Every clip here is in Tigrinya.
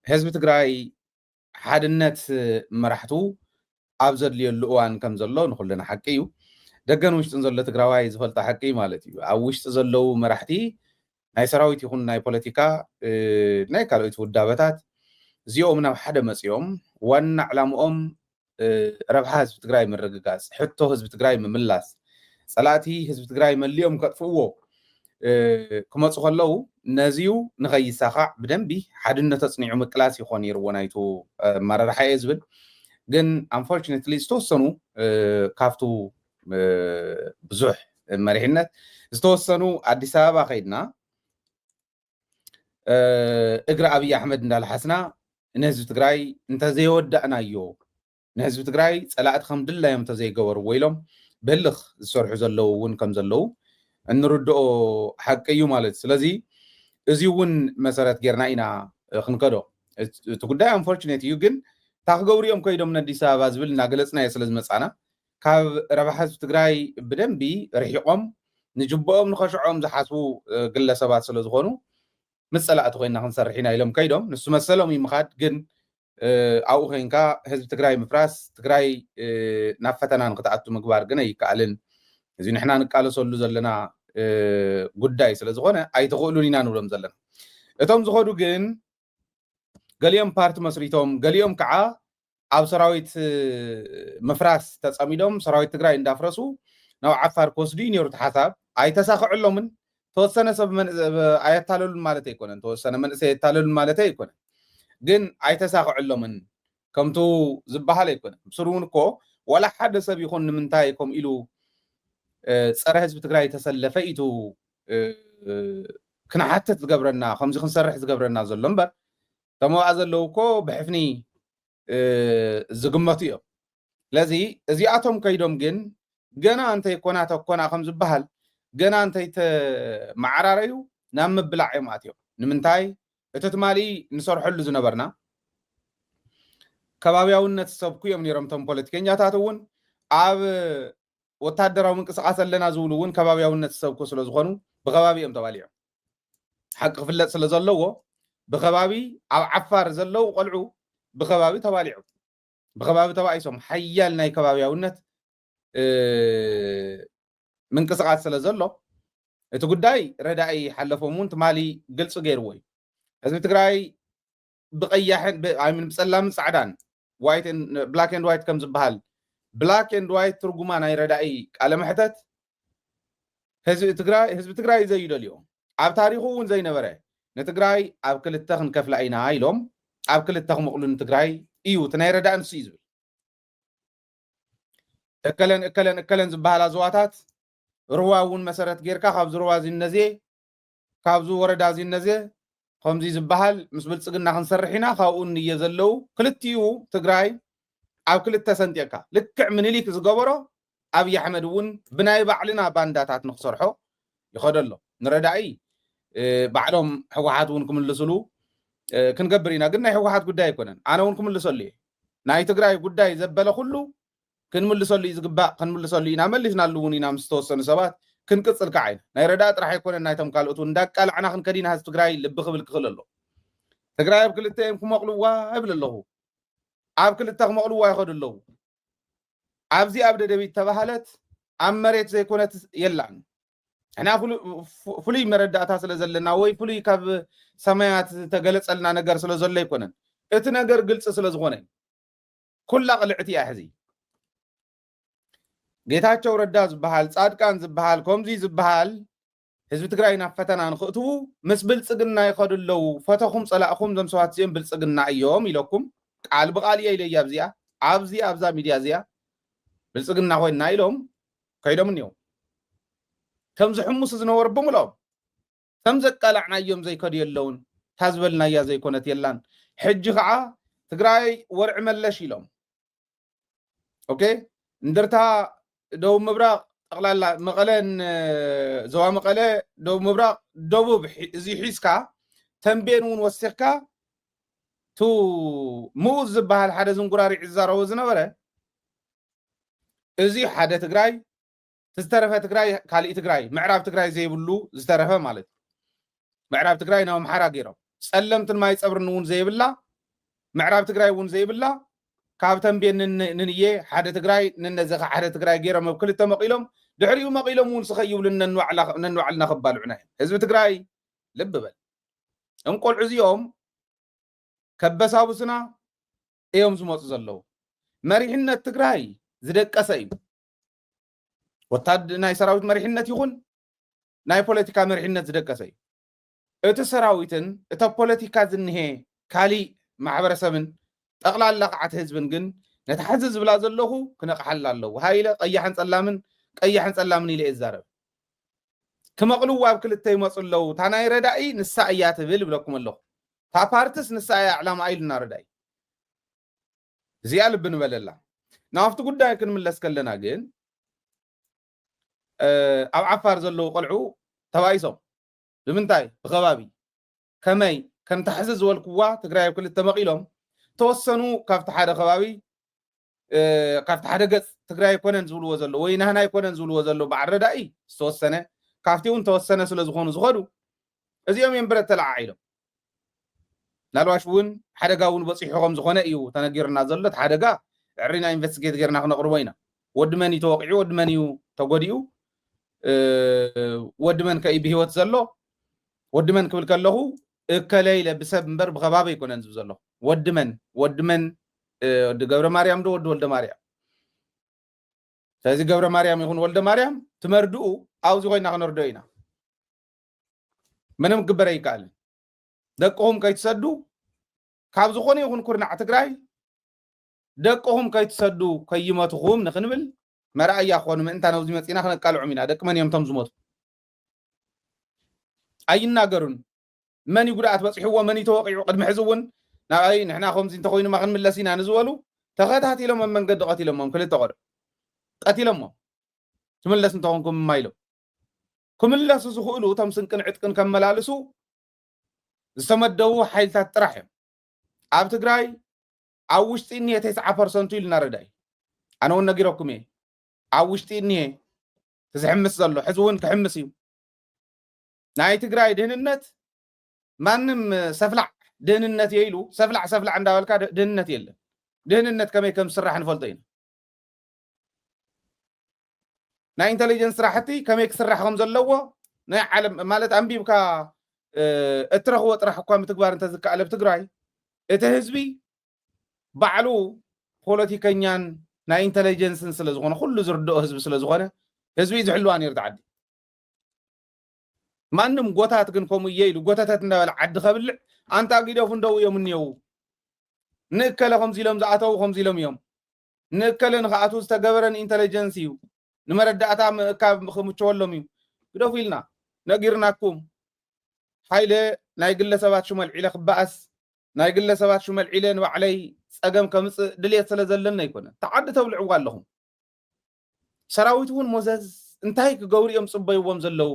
ህዝቢ ትግራይ ሓድነት መራሕቱ ኣብ ዘድልየሉ እዋን ከም ዘሎ ንኩልና ሓቂ እዩ። ደገን ውሽጥን ዘሎ ትግራዋይ ዝፈልጦ ሓቂ እዩ ማለት እዩ። ኣብ ውሽጢ ዘለዉ መራሕቲ ናይ ሰራዊት ይኹን ናይ ፖለቲካ፣ እ፣ ናይ ካልኦት ውዳበታት እዚኦም ናብ ሓደ መፂኦም ዋና ዕላምኦም፣ እ፣ ረብሓ ህዝቢ ትግራይ ምርግጋፅ፣ ሕቶ ህዝቢ ትግራይ ምምላስ፣ ፀላእቲ ህዝቢ ትግራይ መሊኦም ከጥፍእዎ፣ እ፣ ክመፁ ከለዉ ነዚዩ ንኸይሳኻዕ ብደንቢ ሓድነት ኣፅኒዑ ምቅላስ ይኾን ነይርዎ ናይቱ፣ እ፣ ኣመራርሓ እየ ዝብል። ግን unfortunately ዝተወሰኑ፣ እ፣ ካብቱ፣ እ፣ ብዙሕ መሪሕነት ዝተወሰኑ ኣዲስ ኣበባ ከይድና፣ እ፣ እግሪ ኣብይ ኣሕመድ እንዳልሓስና ንህዝቢ ትግራይ እንተዘይወዳእናዮ፣ ንህዝቢ ትግራይ ፀላእቲ ከም ድላዮም እንተዘይገበርዎ ኢሎም ብህልኽ ዝሰርሑ ዘለዉ እውን ከም ዘለዉ እንርድኦ ሓቂ እዩ ማለት እዩ። ስለዚ እዚ እውን መሰረት ጌርና ኢና፣ እ፣ ክንከዶ። እቲ እቲ ጉዳይ unfortunate እዩ፣ ግን እታ ክገብሩ እዮም ከይዶም ነዲስ ኣበባ ዝብል እናገለፅናዮ ስለ ዝመፃና ካብ ረብሓ ህዝቢ ትግራይ ብደንቢ ርሒቆም ንጅብኦም ንኸሽዖም ዝሓስቡ፣ እ፣ ግለሰባት ስለ ዝኾኑ ምስ ፀላእቲ ኮይና ክንሰርሕ ኢና ኢሎም ከይዶም። ንሱ መሰሎም እዩ ምኻድ፣ ግን፣ እ፣ ኣብኡ ኮይንካ ህዝቢ ትግራይ ምፍራስ፣ ትግራይ፣ እ፣ ናብ ፈተና ንክትኣቱ ምግባር ግን ኣይከኣልን። እዚ ንሕና ንቃለሰሉ ዘለና፣ እ፣ ጉዳይ ስለ ዝኾነ ኣይትኽእሉን ኢና ንብሎም ዘለና። እቶም ዝኸዱ ግን ገሊኦም ፓርቲ መስሪቶም፣ ገሊኦም ከዓ ኣብ ሰራዊት፣ እ፣ ምፍራስ ተጸሚዶም ሰራዊት ትግራይ እንዳፍረሱ ናብ ዓፋር ክወስዱ እዩ ነይሩ እቲ ሓሳብ። ኣይተሳኽዐሎምን። ተወሰነ ሰብ መን-፣ እ፣ ኣየታለሉን ማለት ኣይኮነን። ተወሰነ መንእሰይ ኣየታለሉን ማለት ኣይኮነን። ግን ኣይተሳኽዐሎምን ከምቱ ዝበሃል ኣይኮነን። ብስሩ እውን እኮ ዋላ ሓደ ሰብ ይኹን ንምንታይ ከምኡ ኢሉ፣ እ፣ ጸረ ህዝቢ ትግራይ ተሰለፈ ኢቱ፣ እ፣ እ፣ ክንሓትት ዝገብረና፣ ከምዚ ክንሰርሕ ዝገብረና ዘሎ እምበር፣ እቶም ኣብኣ ዘለዉ እኮ ብሕፍኒ፣ እ፣ ዝግመቱ እዮም። ስለዚ እዚኣቶም ከይዶም ግን ገና እንተይኮና ተኮና ከም ዝበሃል፣ ገና እንተይተመዓራረዩ ናብ ምብላዕ እዮም ኣትዮም። ንምንታይ? እቲ ትማሊ ንሰርሐሉ ዝነበርና ከባብያውነት ዝሰብኩ እዮም ነይሮም። እቶም ፖለቲከኛታት እውን ኣብ ወታደራዊ ምንቅስቃስ ኣለና ዝብሉ እውን ከባብያውነት ዝሰብኩ ስለ ዝኾኑ ብከባቢ እዮም ተባሊዖም። ሓቂ ክፍለጥ ስለ ዘለዎ ብከባቢ ኣብ ዓፋር ዘለዉ ቆልዑ ብከባቢ ተባሊዖም። ብከባቢ ተባኢሶም ሓያል ናይ ከባብያውነት፣ እ፣ ምንቅስቃስ ስለ ዘሎ እቲ ጉዳይ ረዳኢ ሓለፎም እውን ትማሊ ግልፂ ገይርዎ እዩ። ህዝቢ ትግራይ ብቀያሕን ብ-፣ I mean ብፀላምን ፃዕዳን፣ white and፣ black and white ከም ዝበሃል፣ black and white ትርጉማ ናይ ረዳኢ ቃለ መሕተት ህዝቢ ትግራይ፣ ህዝቢ ትግራይ እዩ ዘይደልዮ። ኣብ ታሪኹ እውን ዘይነበረ፣ ንትግራይ ኣብ ክልተ ክንከፍላ ኢና ኢሎም ኣብ ክልተ ክመቕሉ ንትግራይ እዩ እቲ ናይ ረዳኢ ንሱ እዩ ዝብል። እከለን እከለን እከለን ዝበሃላ ዞባታት ሩባ እውን መሰረት ጌርካ ካብዚ ሩባ እዚ እነዜ፣ ካብዚ ወረዳ እዚ እነዜ ከምዚ ዝበሃል ምስ ብልፅግና ክንሰርሕ ኢና፣ ካብኡ እንየ ዘለዉ ክልቲኡ ትግራይ ኣብ ክልተ ሰንጢቕካ፣ ልክዕ ምኒልክ ዝገበሮ ኣብይ ኣሕመድ እውን ብናይ ባዕልና ባንዳታት ንክሰርሖ ይኸዶ ኣሎ። ንረዳኢ፣ እ፣ ባዕሎም ህወሓት እውን ክምልስሉ፣ እ፣ ክንገብር ኢና። ግን ናይ ህወሓት ጉዳይ ኣይኮነን። ኣነ እውን ክምልሰሉ እየ። ናይ ትግራይ ጉዳይ ዘበለ ኩሉ ክንምልሰሉ እዩ ዝግባእ፣ ክንምልሰሉ ኢና፣ መሊስናሉ እውን ኢና ምስ ዝተወሰኑ ሰባት ክንቅፅል ከዓ ኢና። ናይ ረዳኢ ጥራሕ ኣይኮነን፣ ናይቶም ካልኦት እውን እንዳቃላዕና ክንከድ ኢና። ህዝቢ ትግራይ ልቢ ክብል ክኽእል ኣሎ። ትግራይ ኣብ ክልተ እዮም ክመቕልዋ እብል ኣለኹ። ኣብ ክልተ ክመቕልዋ ይኸዱ ኣለዉ። ኣብዚ ኣብ ደደቢት ተባሃለት ኣብ መሬት ዘይኮነት የላን። ንሕና ፍሉ-፣ ፍ-፣ ፍሉይ መረዳእታ ስለ ዘለና ወይ ፍሉይ ካብ ሰማያት ዝተገለጸልና ነገር ስለ ዘሎ ኣይኮነን። እቲ ነገር ግልጺ ስለ ዝኾነ እዩ። ኩላ ቅልዕቲ እያ ሕዚ። ጌታቸው ረዳ ዝበሃል፣ ጻድቃን ዝበሃል፣ ከምዚ ዝበሃል ህዝቢ ትግራይ ናብ ፈተና ንኽእትዉ ምስ ብልጽግና ይኸዱ ኣለዉ። ፈተኹም ጸላእኹም እዞም ሰባት እዚኦም ብልጽግና እዮም ኢለኩም። ቃል ብቃል እየ ኢለያ ኣብዚኣ፣ ኣብዚ ኣብዛ ሚድያ እዚኣ ብልጽግና ኮይንና ኢሎም ከይዶም እኒኦም። ከም ዝሕምሱ ዝነበሩ ብምልኦም ከም ዘቃላዕናዮም ዘይከዱ የለውን፣ እታ ዝበልናያ ዘይኮነት የላን። ሕጂ ከዓ ትግራይ ወርዒ መለሽ ኢሎም። ኦኬ፣ እንድርታ፣ ደቡብ ምብራቕ፣ ጠቕላላ መቐለ፣ ን-፣ ዞባ መቐለ፣ ደቡብ ምብራቕ፣ ደቡብ ሒ-፣ እዚ ሒዝካ፣ ተንቤን እውን ወሲኽካ፣ ቱ ምኡዝ ዝበሃል ሓደ ዝንጉራሪዕ ዝዛረቦ ዝነበረ፣ እዚ ሓደ ትግራይ፣ ዝተረፈ ትግራይ፣ ካሊእ ትግራይ፣ ምዕራብ ትግራይ ዘይብሉ ዝተረፈ ማለት እዩ። ምዕራብ ትግራይ ናብ ኣምሓራ ገይሮም፣ ጸለምትን ማይ ጸብርን እውን ዘይብላ፣ ምዕራብ ትግራይ እውን ዘይብላ፣ ካብ ተንቤን ንን- ንንየ ሓደ ትግራይ፣ ንነዘኻ ሓደ ትግራይ ገይሮም ኣብ ክልተ መቒሎም፣ ድሕሪኡ መቒሎም እውን ስኸ ይብሉ ነንባዕልና ከባልዑና እዮም። ህዝቢ ትግራይ ልቢ በል። እም ቆልዑ እዚኦም ከበሳቡስና እዮም ዝመፁ ዘለዉ። መሪሕነት ትግራይ ዝደቀሰ እዩ። ወታደ ናይ ሰራዊት መሪሕነት ይኹን ናይ ፖለቲካ መሪሕነት ዝደቀሰ እዩ። እቲ ሰራዊትን እቶ ፖለቲካ ዝንሄ ካሊእ ማሕበረሰብን ጠቕላላ ቕዓት ህዝብን ግን ነቲ ሓዚ ዝብላ ዘለኹ ክነቕሓላ ኣለዎ። ሃይለ ቀያሕን ጸላምን ቀያሕን ጸላምን ኢለ እየ ዝዛረብ። ክመቕልዎ ኣብ ክልተ ይመፁ ኣለዉ። እታ ናይ ረዳኢ ንሳ እያ ትብል እብለኩም ኣለኹ። እታ ፓርትስ ንሳ እያ ዕላማ ኢሉና ረዳኢ። እዚኣ ልቢ ንበለላ። ናብቲ ጉዳይ ክንምለስ ከለና ግን ኣብ ዓፋር ዘለዉ ቆልዑ ተባኢሶም። ብምንታይ? ብኸባቢ ከመይ ከምቲ ሕዚ ዝበልክዋ ትግራይ ኣብ ክልተ መቒሎም ተወሰኑ ካብቲ ሓደ ከባቢ ካብቲ ሓደ ገፅ ትግራይ ኣይኮነን ዝብልዎ ዘሎ ወይ ናህና ኣይኮነን ዝብልዎ ዘሎ በዓል ረዳኢ ዝተወሰነ ካብቲ እውን ተወሰነ ስለ ዝኾኑ ዝኸዱ እዚኦም እዮም ብረት ተለዓዒሎም። ምናልባሽ እውን ሓደጋ እውን በፂሑ ከም ዝኾነ እዩ ተነጊርና ዘሎ። እቲ ሓደጋ ዕሪና ኢንቨስቲጌት ጌርና ክነቕርቦ ኢና። ወዲ መን እዩ ተወቂዑ፣ ወዲ መን እዩ ተጎዲኡ፣ ወዲ መን ከ እዩ ብህይወት ዘሎ፣ ወዲ መን ክብል ከለኹ እከለ ኢለ ብሰብ እምበር ብኸባቢ ኣይኮነን ዝብ ዘለኹ። ወዲ መን ወዲ መን ወዲ ገብረ ማርያም ዶ ወዲ ወልደ ማርያም? ስለዚ ገብረ ማርያም ይኹን ወልደ ማርያም ትመርድኡ ኣብዚ ኮይና ክነርዶ ኢና። ምንም ክግበር ኣይከኣልን። ደቅኹም ከይትሰዱ ካብ ዝኾነ ይኹን ኩርናዕ ትግራይ ደቅኹም ከይትሰዱ ከይመትኹም ንክንብል መርኣያ ክኾኑ ምእንታን ኣብዚ መፂና ክነቃልዖም ኢና። ደቂ መን እዮም እቶም ዝሞቱ? ኣይናገሩን። መን እዩ ጉድኣት በፂሕዎ? መን እዩ ተወቂዑ? ቅድሚ ሕዚ እውን ንዓይ ንሕና ከምዚ እንተኮይኑማ ክንምለስ ኢና ንዝበሉ ተኸታቲሎም ኣብ መንገዲ ቀቲሎሞም። ክልተ ቆልዑ ቀቲሎሞም። ትምለስ እንተኾንኩም እማ ኢሎም ክምለሱ ዝኽእሉ እቶም ስንቅን ዕጥቅን ከመላልሱ ዝተመደቡ ሓይልታት ጥራሕ እዮም። ኣብ ትግራይ ኣብ ውሽጢ እኒሄ ተስዓ ፐርሰንቱ ኢልና ረዳኢ ኣነ እውን ነጊረኩም እየ። ኣብ ውሽጢ እኒሄ ዝሕምስ ዘሎ ሕዚ እውን ክሕምስ እዩ። ናይ ትግራይ ድህንነት ማንም ሰፍላዕ ድህንነት እየ ኢሉ ሰፍላዕ ሰፍላዕ እንዳበልካ ድህንነት የለን። ድህንነት ከመይ ከም ዝስራሕ ንፈልጦ ኢና። ናይ ኢንተሊጀንስ ስራሕቲ ከመይ ክስራሕ ከም ዘለዎ ናይ ዓለም ማለት ኣንቢብካ እትረኽቦ ጥራሕ እኳ ምትግባር እንተዝከኣል ኣብ ትግራይ እቲ ህዝቢ ባዕሉ ፖለቲከኛን ናይ ኢንተሊጀንስን ስለ ዝኾነ ኩሉ ዝርድኦ ህዝቢ ስለ ዝኾነ ህዝቢ እዩ ዝሕልዋ ነይሩ ዓዲ። ማንም ጎታት ግን ከምኡ እየ ኢሉ ጎተተት እንዳበለ ዓዲ ከብልዕ ኣንታ ጊደፉ እንደው እዮም እኒየው ንእከለ ከምዚ ኢሎም ዝኣተው ከምዚ ኢሎም እዮም ንእከለ ንክኣትው ዝተገበረ ንኢንተለጀንስ እዩ ንመረዳእታ ምእካብ ክምቸወሎም እዩ ግደፉ ኢልና ነጊርናኩም። ሓይለ ናይ ግለሰባት ሽመልዒለ ክበኣስ ናይ ግለሰባት ሽመልዒለ ንባዕለይ ፀገም ከምፅእ ድልየት ስለ ዘለና ኣይኮነን። ተዓዲ ተብልዕዋ ኣለኹም። ሰራዊት እውን ሞዘዝ እንታይ ክገብሩ እዮም ፅበይዎም ዘለዉ?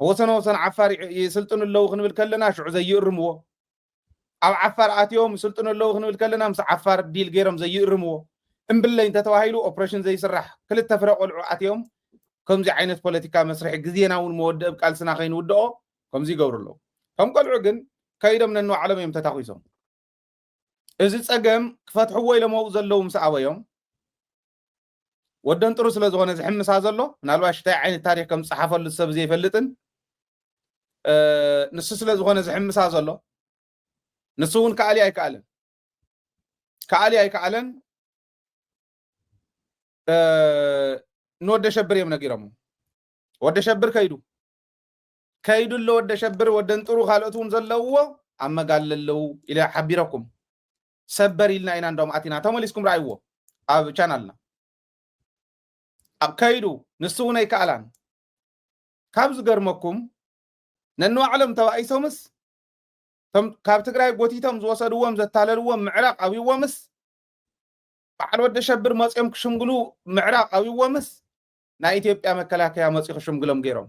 ወሰነ ወሰን ዓፋር ይስልጥኑ ኣለዉ ክንብል ከለና ሽዑ ዘይእርምዎ ኣብ ዓፋር ኣትዮም ይስልጥኑ ኣለዉ ክንብል ከለና ምስ ዓፋር ዲል ገይሮም ዘይእርምዎ እምብለይ እንተተባሂሉ ኦፕሬሽን ዘይስራሕ ክልተ ፍረ ቆልዑ ኣትዮም ከምዚ ዓይነት ፖለቲካ መስርሒ ግዜና እውን መወደእ ብ ቃልስና ከይንውድኦ ከምዚ ይገብሩ ኣለዉ። ከም ቆልዑ ግን ከይዶም ነንባዕሎም እዮም ተታኪሶም። እዚ ፀገም ክፈትሕዎ ኢሎም ኣብኡ ዘለዉ ምስ ኣበዮም ወደንጥሩ ስለ ዝኾነ ዝሕምሳ ዘሎ ምናልባሽ እንታይ ዓይነት ታሪክ ከም ዝፀሓፈሉ ሰብ ዘይፈልጥን ንሱ ስለ ዝኾነ ዝሕምሳ ዘሎ ንሱ እውን ክኣሊ ኣይከኣለን ክኣሊ ኣይከኣለን ንወደ ሸብር እዮም ነጊሮም ወደ ሸብር ከይዱ ከይዱ ኣሎ ወደ ሸብር ወደ እንጥሩ ካልኦት እውን ዘለውዎ ኣብ መጋል ኣለዉ ኢለ ሓቢረኩም ሰበር ኢልና ኢና እንደም ኣቲና ተመሊስኩም ረኣይዎ ኣብ ቻናልና ኣብ ከይዱ ንሱ እውን ኣይከኣላን ካብ ዝገርመኩም ነንባዕሎም ተባኢሶምስ ካብ ትግራይ ጎቲቶም ዝወሰድዎም ዘታለልዎም ምዕራቕ ኣብይዎምስ በዓል ወደ ሸብር መፂኦም ክሽምግሉ ምዕራቕ ኣብይዎምስ ናይ ኢትዮጵያ መከላከያ መፂ ክሽምግሎም ገይሮም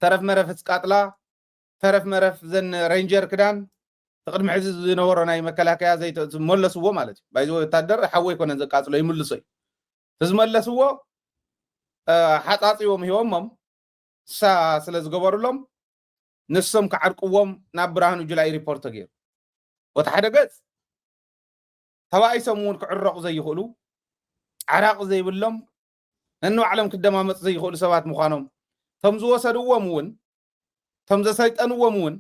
ተረፍ መረፍ ዝቃጥላ ተረፍ መረፍ ዘን ሬንጀር ክዳን ትቅድሚ ሕዚ ዝነበሮ ናይ መከላከያ መለስዎ ማለት እዩ ባይዘ ወታደር ሓወ ይኮነን ዘቃፅሎ ይምልሶ እዩ ዝመለስዎ ሓፃፂዎም ሂቦሞም ሳ ስለ ዝገበሩሎም ንሶም ክዓርቅዎም ናብ ብርሃኑ ጁላ ዩ ሪፖርት ተገይሩ ወቲ ሓደ ገጽ ተባኢሶም እውን ክዕረቑ ዘይኽእሉ፣ ዓራቂ ዘይብሎም፣ ነንባዕሎም ክደማመፁ ዘይኽእሉ ሰባት ምዃኖም፣ እቶም ዝወሰድዎም እውን፣ እቶም ዘሰይጠንዎም እውን፣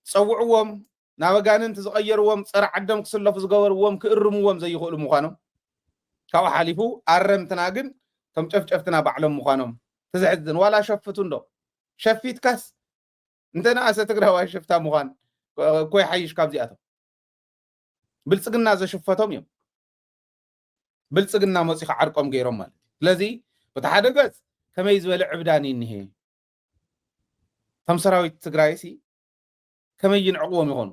ዝፀውዕዎም፣ ናብ ኣጋንንቲ ዝቐየርዎም፣ ፀረ ዓዶም ክስለፉ ዝገበርዎም ክእርምዎም ዘይኽእሉ ምዃኖም፣ ካብኡ ሓሊፉ ኣረምትና ግን እቶም ጨፍጨፍትና ባዕሎም ምዃኖም ትዝሕዝን። ዋላ ሸፍቱ እንዶ ሸፊትካስ እንተ ንኣሰ ትግራዋይ ሽፍታ ምዃን እኮ ይሓይሽ ካብዚኣቶም። ብልፅግና ዘሽፈቶም እዮም። ብልፅግና መፂኡ ዓርቆም ገይሮም ማለት እዩ። ስለዚ በቲ ሓደ ገፅ ከመይ ዝበለ ዕብዳን እዩ እኒሄ? እቶም ሰራዊት ትግራይሲ ከመይ ይንዕቕዎም ይኾኑ?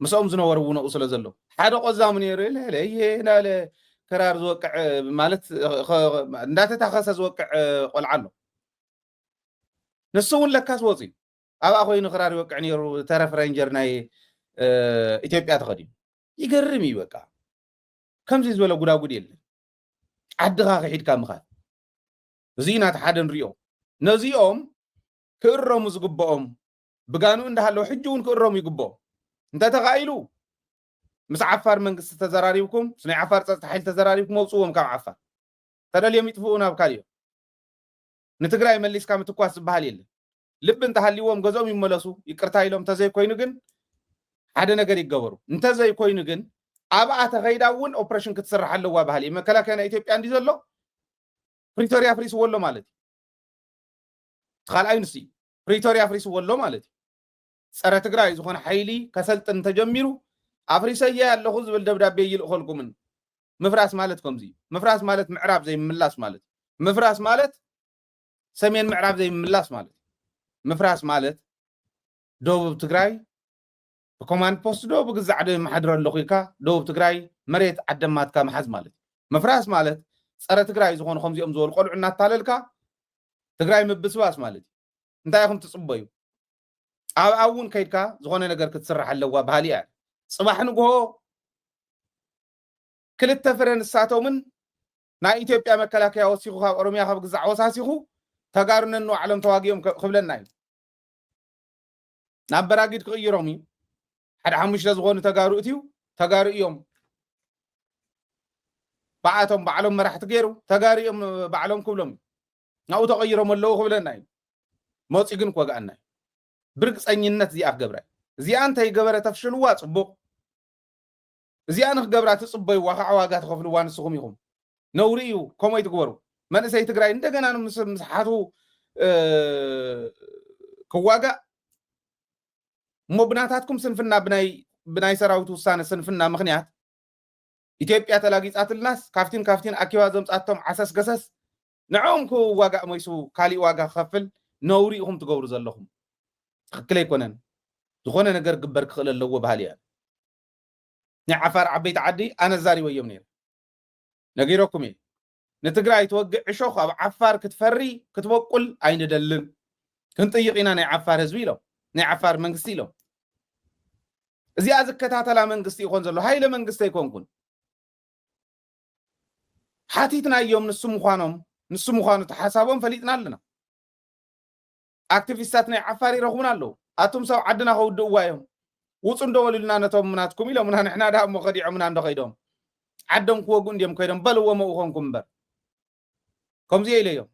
ምስኦም ዝነበሩ እውን ኣብኡ ስለ ዘለዉ ሓደ ቆዛሙ ነይሩ ለለየ ናለ ክራር ዝወቅዕ ማለት እንዳተታኸሰ ዝወቅዕ ቆልዓ ኣሎ። ንሱ እውን ለካስ ወፂኡ ኣብኣ ኮይኑ ክራር ይወቅዕ ነይሩ። ተረፍ ሬንጀር ናይ ኢትዮጵያ ተኸዲኑ ይገርም እዩ። በቃ ከምዚ ዝበለ ጉዳጉድ የለን። ዓድኻ ክሒድካ ምኻድ እዚ ኢና እቲ ሓደ ንሪኦ። ነዚኦም ክእረሙ ዝግብኦም ብጋኑ እንዳሃለዉ ሕጂ እውን ክእረሙ ይግብኦም። እንተተኻኢሉ ምስ ዓፋር መንግስቲ ተዘራሪብኩም ምስ ናይ ዓፋር ፀጥታ ሓይሊ ተዘራሪብኩም ኣውፅዎም ካብ ዓፋር። ተደልዮም ይጥፍኡ ናብ ካሊኦም። ንትግራይ መሊስካ ምትኳስ ዝበሃል የለን። ልቢ እንተሃልይዎም ገዝኦም ይመለሱ ይቅርታ ኢሎም፣ እንተዘይኮይኑ ግን ሓደ ነገር ይገበሩ። እንተዘይኮይኑ ግን ኣብኣ ተኸይዳ እውን ኦፕሬሽን ክትስራሕ ኣለዋ በሃል እዩ። መከላከያ ናይ ኢትዮጵያ እንዲ ዘሎ ፕሪቶሪያ ፍሪስዎ ኣሎ ማለት እዩ። ካልኣይ ንሱ እዩ። ፕሪቶሪያ ፍሪስዎ ኣሎ ማለት እዩ። ፀረ ትግራይ ዝኾነ ሓይሊ ከሰልጥን እንተጀሚሩ ኣፍሪሰየ ኣለኹ ዝብል ደብዳቤ ይልእኸልኩምን። ምፍራስ ማለት ከምዚ እዩ። ምፍራስ ማለት ምዕራብ ዘይምምላስ ማለት እዩ። ምፍራስ ማለት ሰሜን ምዕራብ ዘይምምላስ ማለት እዩ። ምፍራስ ማለት ደቡብ ትግራይ ብኮማንድ ፖስት ዶ ብግዛዕ ዶ የመሓድር ኣለኹ ኢልካ ደቡብ ትግራይ መሬት ዓደማትካ ምሓዝ ማለት እዩ። ምፍራስ ማለት ፀረ ትግራይ ዝኾኑ ከምዚኦም ዝበሉ ቆልዑ እናታለልካ ትግራይ ምብስባስ ማለት እዩ። እንታይ ኢኹም ትፅበዩ? ኣብኣ እውን ከይድካ ዝኾነ ነገር ክትስራሕ ኣለዋ በሃሊ እያ። ፅባሕ ንግሆ ክልተ ፍረ ንሳቶምን ናይ ኢትዮጵያ መከላከያ ወሲኹ ካብ ኦሮሚያ ካብ ግዛዕ ወሳሲኹ ተጋሩ ነንባዕሎም ተዋጊኦም ክብለና እዩ። ናብ በራጊድ ክቕይሮም እዩ። ሓደ ሓሙሽተ ዝኾኑ ተጋሩ እትዩ ተጋሩ እዮም። ብኣቶም ባዕሎም መራሕቲ ገይሩ ተጋሩ እዮም ባዕሎም ክብሎም እዩ። ናብኡ ተቐይሮም ኣለዉ ክብለና እዩ። መፂ ግን ክወግኣና እዩ። ብርግፀኝነት እዚኣ ክገብራ እዩ። እዚኣ እንተይገበረ ተፍሽልዋ ፅቡቕ። እዚኣ ንክገብራ ትፅበይዋ ከዓ ዋጋ ትኸፍልዋ ንስኹም ኢኹም። ነውሪ እዩ። ከምኡ ኣይትግበሩ። መንእሰይ ትግራይ እንደገና ንምስሓቱ ክዋጋእ እሞ ብናታትኩም ስንፍና ብናይ ሰራዊት ውሳነ ስንፍና ምክንያት ኢትዮጵያ ተላጊፃትልናስ ካብቲን ካብቲን ኣኪባ ዘምፃቶም ዓሰስ ገሰስ ንዕኦም ክዋጋእ መይሱ ካሊእ ዋጋ ክኸፍል ነውሪ ኢኹም ትገብሩ ዘለኹም። ትኽክል ኣይኮነን። ዝኾነ ነገር ግበር ክኽእል ኣለዎ ባህል እያ። ናይ ዓፋር ዓበይቲ ዓዲ ኣነ ዛሪበዮም ነይረ ነጊረኩም እየ። ንትግራይ ትወግእ ዕሾኽ ኣብ ዓፋር ክትፈሪ ክትበቁል ኣይንደልን። ክንጥይቕ ኢና ናይ ዓፋር ህዝቢ ኢሎም ናይ ዓፋር መንግስቲ ኢሎም። እዚኣ ዝከታተላ መንግስቲ ይኾን ዘሎ ሃይለ መንግስቲ ኣይኮንኩን። ሓቲትና እዮም ንሱ ምዃኖም ንሱ ምዃኑ ተሓሳቦም ፈሊጥና ኣለና። ኣክቲቪስታት ናይ ዓፋር ይረኽቡና ኣለዉ። ኣቱም ሰብ ዓድና ከውድእዋ እዮም ውፁ እንደበሉልና ነቶም ናትኩም ኢሎምና ንሕና ዳ እሞ ከዲዖምና እንዶ ከይዶም ዓዶም ክወጉ እንዲዮም ከይዶም በልዎ መኡ ኮንኩም እምበር ከምዚ ኢለ እዮም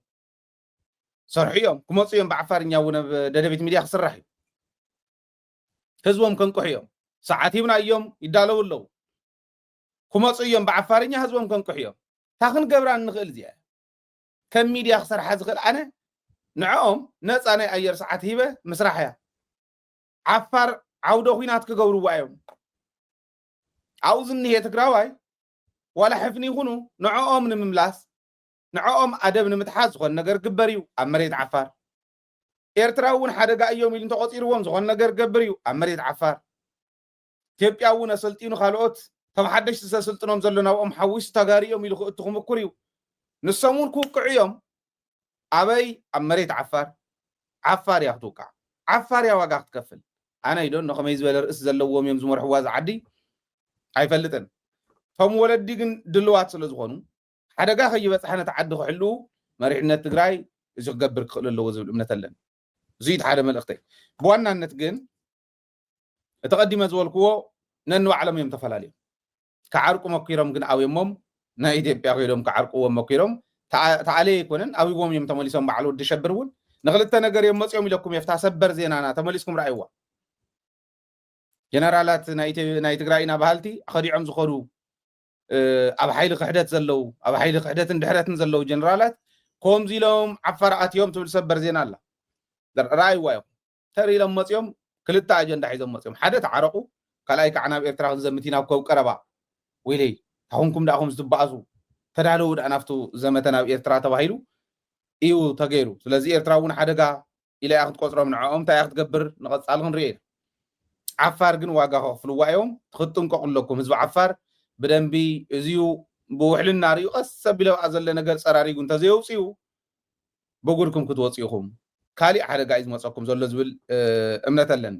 ሰርሑ እዮም ክመፁ እዮም ብዓፋርኛ እውን ኣብ ደደቢት ሚድያ ክስራሕ እዩ ህዝቦም ከንቅሑ እዮም ሰዓት ሂብና እዮም ይዳለዉ ኣለዉ ክመፁ እዮም ብዓፋርኛ ህዝቦም ከንቅሑ እዮም ታኽን ገብራ እንኽእል እዚኣ ከም ሚድያ ክሰርሓ ዝኽእል ኣነ ንዕኦም ነፃ ናይ ኣየር ሰዓት ሂበ ምስራሕ እያ ዓፋር ዓውደ ኹናት ክገብርዋ እዮም ኣብኡ ዝንሄ ትግራዋይ ዋላ ሕፍኒ ይኹኑ ንዕኦም ንምምላስ ንዕኦም ኣደብ ንምትሓዝ ዝኾነ ነገር ግበር እዩ ኣብ መሬት ዓፋር ኤርትራ እውን ሓደጋ እዮም ኢሉ እንተቆፂርዎም ዝኾነ ነገር ገብር እዩ ኣብ መሬት ዓፋር ኢትዮጵያ እውን ኣሰልጢኑ ካልኦት ከም ሓደሽቲ ዘስልጥኖም ዘሎ ናብኦም ሓዊሱ ተጋሩ እዮም ኢሉ ክእቱ ክምኩር እዩ ንሶም እውን ክውቅዑ እዮም ኣበይ ኣብ መሬት ዓፋር ዓፋር እያ ክትውቃዕ ዓፋር እያ ዋጋ ክትከፍል ኣነ ይዶ ከመይ ዝበለ ርእሲ ዘለዎም እዮም ዝመርሕዋ ዝዓዲ ኣይፈልጥን እቶም ወለዲ ግን ድልዋት ስለ ዝኾኑ ሓደጋ ከይበፅሐ ነቲ ዓዲ ክሕልው መሪሕነት ትግራይ እዚ ክገብር ክኽእል ኣለዎ ዝብል እምነት ኣለን እዙ እቲ ሓደ መልእክተይ ብዋናነት ግን እቲ ቀዲመ ዝበልክዎ ነንባዕሎም እዮም ተፈላለዮም። ክዓርቁ መኪሮም ግን ኣብዮሞም፣ ናይ ኢትዮጵያ ኮይዶም ክዓርቁዎም መኪሮም። ተዓ-፣ ተዓለየ ኣይኮነን፣ ኣብዎም እዮም ተመሊሶም። በዓል ወዲ ሸብር እውን ንክልተ ነገር እዮም መፂኦም ኢለኩም፣ የፍታ ሰበር ዜናና ተመሊስኩም ረኣይዋ። ጀነራላት ናይ ኢትዮ-፣ ናይ ትግራይ ኢና በሃልቲ ከዲዖም ዝኸዱ፣ እ፣ ኣብ ሓይሊ ክሕደት ዘለዉ፣ ኣብ ሓይሊ ክሕደትን ድሕረትን ዘለዉ ጀነራላት ከምዚ ኢሎም ዓፋር ኣትዮም ትብል ሰበር ዜና ኣላ። ረኣይዋ ኢኹም። ተር ኢሎም መፂኦም፣ ክልተ ኣጀንዳ ሒዞም መፂኦም። ሓደ ተዓረቑ፣ ካልኣይ ከዓ ናብ ኤርትራ ክንዘምት ኢና ኣብ ከብ ቀረባ። ወይለይ፣ ታኹንኩም ደኣ ከምዚ ትበኣሱ፣ ተዳለዉ ደኣ ናብቱ ዘመተ ናብ ኤርትራ ተባሂሉ እዩ ተገይሩ። ስለዚ ኤርትራ እውን ሓደጋ ኢላ እያ ክትቆፅሮም፣ ንዕኦም እንታይ እያ ክትገብር ንቐፃሊ ክንሪኦ ኢና። ዓፋር ግን ዋጋ ከኽፍልዋ እዮም። ክትጥንቀቑ ኣለኩም። ህዝቢ ዓፋር ብደንቢ እዚዩ ብውሕልና ርእዩ ቀስ ኣቢለ ኣብኣ ዘለ ነገር ፀራሪጉ እንተዘየውፅኡ ብጉድኩም ክትወፅኡ ኢኹም። ካሊእ ሓደጋ እዩ ዝመፀኩም ዘሎ ዝብል፣ እ፣ እምነት ኣለኒ።